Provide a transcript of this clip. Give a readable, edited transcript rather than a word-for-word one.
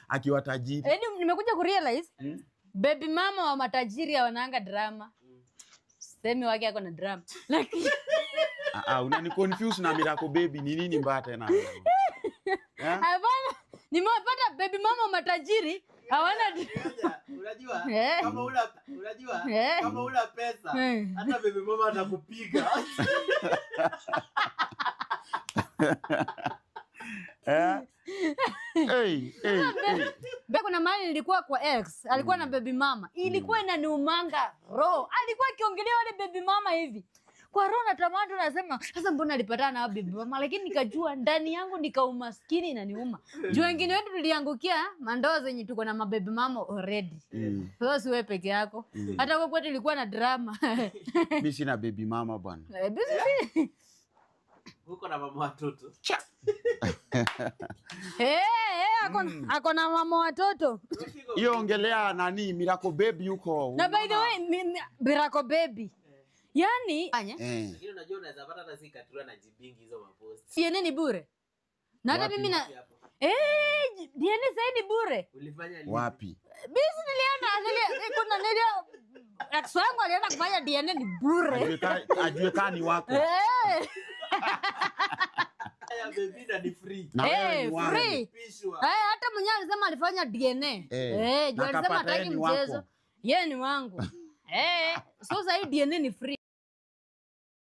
Akiwa tajiri. Yaani nimekuja kurealize baby mama wa matajiri hawananga drama. Semi wake ako na drama. Lakini Ah, ah, unani confuse na Miracle Baby, ni nini mbaya tena? Hapana, nimewapata baby mama wa matajiri hawana Ngoja, unajua kama una unajua kama una pesa hata baby mama atakupiga. Eh? Hey, hey, hey. Kuna mahali nilikuwa kwa ex, alikuwa na baby mama. Ilikuwa inaniumanga roho. Alikuwa akiongelea wale baby mama hivi. Kwa roho natamani tu nasema, sasa mbona alipatana na baby mama? Lakini nikajua ndani yangu nikaumaskini inaniuma. Juu wengine wetu tuliangukia mandoa zenye tuko na mababy mama already. Sasa si wewe peke yako. Hata kwa kwetu ilikuwa na drama. Mimi sina baby mama bwana. Busy. Huko na mama watoto. Ako na mama watoto. Hiyo ongelea nani Miracle Baby yuko. Na by the way, Miracle Baby. Yaani, Lakini unajua unaweza pata hata si Katura na jibingi hizo mapost. DNA ni bure. Na hata mimi na DNA sasa ni bure. Ulifanya lini? Wapi? Bisi nilienda kuna ex wangu alienda kufanya DNA ni bure. Ajue kani wako. Haya baby na ni free. Na wewe ni wangu. Free. Pishwa. Hata mwenyewe alisema alifanya DNA. Juu Na alisema kapata hataki yeye ni wako. mchezo. Yeye ni wangu. So sasa hii DNA ni free.